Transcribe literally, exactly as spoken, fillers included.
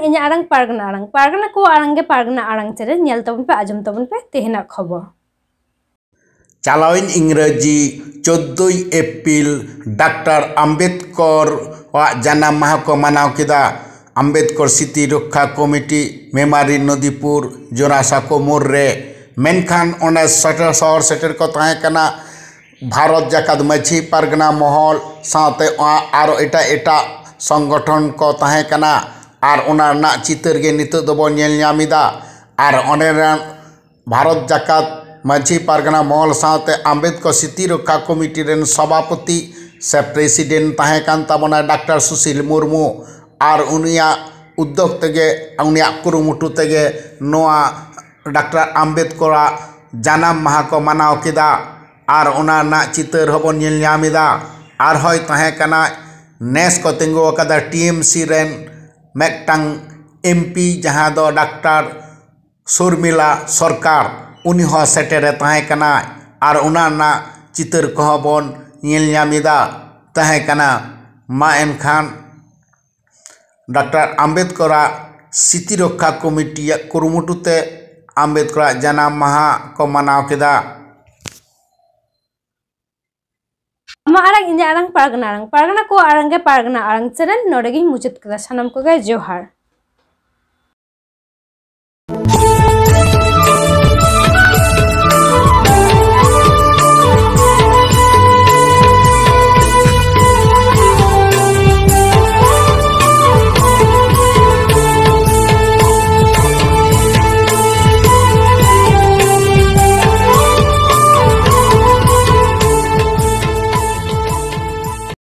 ᱤᱧᱟᱹᱜ ᱟᱲᱟᱝ ᱯᱟᱨᱜᱟᱱᱟ ᱟᱲᱟᱝ, ᱯᱟᱨᱜᱟᱱᱟ ᱠᱚᱣᱟᱜ ᱟᱲᱟᱝ ᱜᱮ ᱯᱟᱨᱜᱟᱱᱟ ᱟᱲᱟᱝ ᱪᱮᱱᱮᱞ ᱧᱮᱞ ᱛᱟᱵᱚᱱ ᱯᱮ, ᱟᱸᱡᱚᱢ ᱛᱟᱵᱚᱱ ᱯᱮ ᱛᱮᱦᱮᱧᱟᱜ ᱠᱷᱚᱵᱚᱨ᱾ ᱪᱟᱞᱟᱣᱮᱱ ᱤᱝᱨᱮᱡᱤ ᱪᱳᱫᱽᱫᱳᱭ ᱮᱯᱨᱤᱞ ᱰᱟᱠᱛᱟᱨ ᱟᱢᱵᱮᱫᱠᱚᱨ ᱟᱜ ᱡᱟᱱᱟᱢ ᱢᱟᱦᱟ ᱠᱚ ᱢᱟᱱᱟᱣ ᱠᱮᱫᱟ ᱟᱢᱵᱮᱫᱠᱚᱨ ᱥᱤᱛᱤ ᱨᱚᱠᱠᱷᱟ ᱠᱚᱢᱤᱴᱤ, ᱢᱮᱢᱟᱨᱤ ᱱᱚᱫᱤᱯᱩᱨ, ᱡᱳᱨᱟᱥᱟᱠᱳ ᱢᱳᱲ ᱨᱮ᱾ ᱢᱮᱱᱠᱷᱟᱱ ᱚᱸᱰᱮ ᱥᱮᱴᱮᱨ, ᱥᱚᱦᱚᱨ ᱥᱮᱴᱮᱨ ᱠᱚ ᱛᱟᱦᱮᱸ ᱠᱟᱱᱟ ᱵᱷᱟᱨᱚᱛ ᱡᱟᱠᱟᱛ ᱢᱟᱹᱡᱷᱤ ᱯᱟᱨᱜᱟᱱᱟ ᱢᱚᱦᱚᱞ ᱥᱟᱶᱛᱮ ᱟᱨᱚ ᱮᱴᱟᱜ ᱮᱴᱟᱜ ᱥᱚᱝᱜᱚᱴᱷᱚᱱ ᱠᱚ ᱛᱟᱦᱮᱸ ᱠᱟᱱᱟ᱾ ᱟᱨ ᱚᱱᱟ ᱨᱮᱱᱟᱜ ᱪᱤᱛᱟᱹᱨ ᱜᱮ ᱱᱤᱛᱚᱜ ᱫᱚᱵᱚᱱ ᱧᱮᱞ ᱧᱟᱢ ᱮᱫᱟ᱾ ᱟᱨ ᱚᱸᱰᱮ ᱨᱮᱱ ᱵᱷᱟᱨᱚᱛ ᱡᱟᱠᱟᱛ ᱢᱟᱹᱡᱷᱤ ᱯᱟᱨᱜᱟᱱᱟ ᱢᱚᱦᱚᱞ ᱥᱟᱶᱛᱮ ᱟᱢᱵᱮᱫᱠᱚᱨ ᱥᱤᱛᱤ ᱨᱚᱠᱠᱷᱟ ᱠᱚᱢᱤᱴᱤ ᱨᱮᱱ ᱥᱚᱵᱷᱟᱯᱚᱛᱤ ᱥᱮ ᱯᱨᱮᱥᱤᱰᱮᱱᱴ ᱛᱟᱦᱮᱸ ᱠᱟᱱ ᱛᱟᱵᱚᱱᱟᱭ ᱰᱟᱠᱛᱟᱨ ᱥᱩᱥᱤᱞ ᱢᱩᱨᱢᱩ᱾ ᱟᱨ ᱩᱱᱤᱭᱟᱜ ᱩᱫᱽᱫᱳᱜᱽ ᱛᱮᱜᱮ, ᱩᱱᱤᱭᱟᱜ ᱠᱩᱨᱩᱢᱩᱴᱩ ᱛᱮᱜᱮ ᱱᱚᱣᱟ ᱰᱟᱠᱛᱟᱨ ᱟᱢᱵᱮᱫᱠᱚᱨᱟᱜ ᱡᱟᱱᱟᱢ ᱢᱟᱦᱟ ᱠᱚ ᱢᱟᱱᱟᱣ ᱠᱮᱫᱟ᱾ ᱟᱨ ᱚᱱᱟ ᱨᱮᱱᱟᱜ ᱪᱤᱛᱟᱹᱨ ᱦᱚᱸᱵᱚᱱ ᱧᱮᱞ ᱧᱟᱢ ᱮᱫᱟ᱾ ᱟᱨ ᱦᱚᱸᱭ ᱛᱟᱦᱮᱸ ᱠᱟᱱᱟ, ᱱᱮᱥ ᱠᱚ ᱛᱤᱸᱜᱩ ᱟᱠᱟᱫᱟ ᱴᱤ ᱮᱢ ᱥᱤ ᱨᱮᱱ ᱢᱤᱫᱴᱟᱝ ᱮᱢ ᱯᱤ, ᱡᱟᱦᱟᱸ ᱫᱚ ᱰᱟᱠᱛᱟᱨ ᱥᱚᱨᱢᱤᱞᱟ ᱥᱚᱨᱠᱟᱨ, ᱩᱱᱤ ᱦᱚᱸ ᱥᱮᱴᱮᱨᱮ ᱛᱟᱦᱮᱸ ᱠᱟᱱᱟ᱾ ᱟᱨ ᱚᱱᱟ ᱨᱮᱱᱟᱜ ᱪᱤᱛᱟᱹᱨ ᱠᱚᱦᱚᱸ ᱵᱚᱱ ᱧᱮᱞ ᱧᱟᱢ ᱮᱫᱟ ᱛᱟᱦᱮᱸ ᱠᱟᱱᱟ᱾ ᱢᱟ ᱮᱱᱠᱷᱟᱱ ᱰᱟᱠᱛᱟᱨ ᱟᱢᱵᱮᱫᱠᱚᱨᱟᱜ ᱥᱤᱛᱤ ᱨᱚᱠᱠᱷᱟ ᱠᱚᱢᱤᱴᱤᱭᱟᱜ ᱠᱩᱨᱩᱢᱩᱴᱩ ᱛᱮ ᱟᱢᱵᱮᱫᱠᱚᱨᱟᱜ ᱡᱟᱱᱟᱢ ᱢᱟᱦᱟ ᱠᱚ ᱢᱟᱱᱟᱣ ᱠᱮᱫᱟ᱾ ᱟᱢᱟᱜ ᱟᱲᱟᱝ, ᱤᱧᱟᱹᱜ ᱟᱲᱟᱝ, ᱯᱟᱨᱜᱟᱱᱟ ᱟᱲᱟᱝ, ᱯᱟᱨᱜᱟᱱᱟ ᱠᱚᱣᱟᱜ ᱟᱲᱟᱝ ᱜᱮ ᱯᱟᱨᱜᱟᱱᱟ ᱟᱲᱟᱝ ᱪᱮᱱᱮᱞ ᱱᱚᱰᱮ ᱜᱤᱧ ᱢᱩᱪᱟᱹᱫ ᱠᱮᱫᱟ᱾ ᱥᱟᱱᱟᱢ ᱠᱚᱜᱮ ᱡᱚᱦᱟᱨ᱾